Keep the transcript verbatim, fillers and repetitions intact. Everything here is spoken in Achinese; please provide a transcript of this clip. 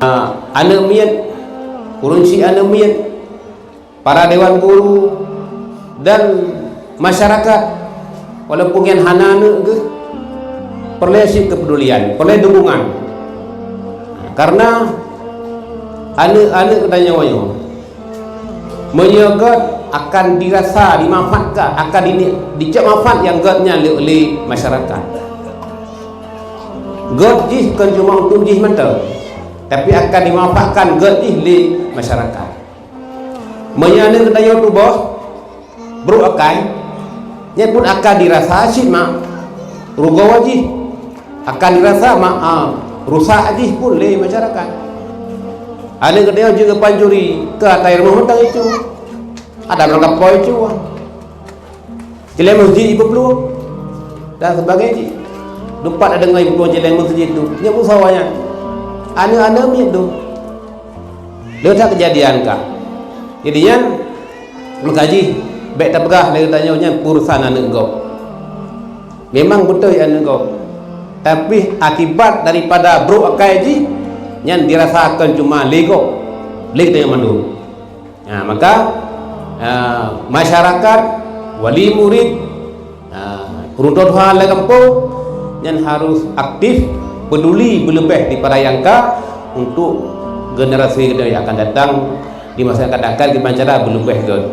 Ah, aneuk miet, ureueng chik aneuk miet, para dewan guru dan masyarakat, walaupun nyan hana aneuk geuh, peureulée cit keupedulian, peureulée dukungan. Karena aneuk-aneuk geutanyoe nyoe, meunyoe gét akan dirasa, dimanfaatkan, akan di-, dicok manfaat nyang gét nyan lé, lé masyarakat. Gét jih kon cuma untuk jih mantong, tapi akan dimanfaatkan gét jih lé masyarakat. Meunyoe aneuk geutanyoe tuboh brok akai, nyan pun akan dirasa cit mak rugoe jih, akan dirasa mak, ah, rusak jih pun lé masyarakat. Aneuk geutanyoe jeuet geupancuri keu ata rumoh mantong icu, ata barangkapeue icu, cileng meuseujid ipeuplueng dan sebagainya. Lumpat na deungoe ipeuplueng cileng meuseujid tu, nyan pun sawa nyan. Aneuk-aneuk miet tu. Lé that keujadian ka. Jadi nyan, maka jih bék tapeugah lé geutanyoe nyan urusan aneuk gob. Memang beutôi aneuk gob. Tapi akibat daripada brok akai jih, nyan dirasakan cuma lé gob, lé geutanyoe mandum. Ha, maka, ha, masyarakat, wali murid, ha, ureueng tuha-tuha lam gampông, nyan harus aktif, peduli beuleubeh daripada nyang ka untuk generasi geutanyoe nyang akan datang, di masa nyang akan datang, gimana cara beuleubeh gét.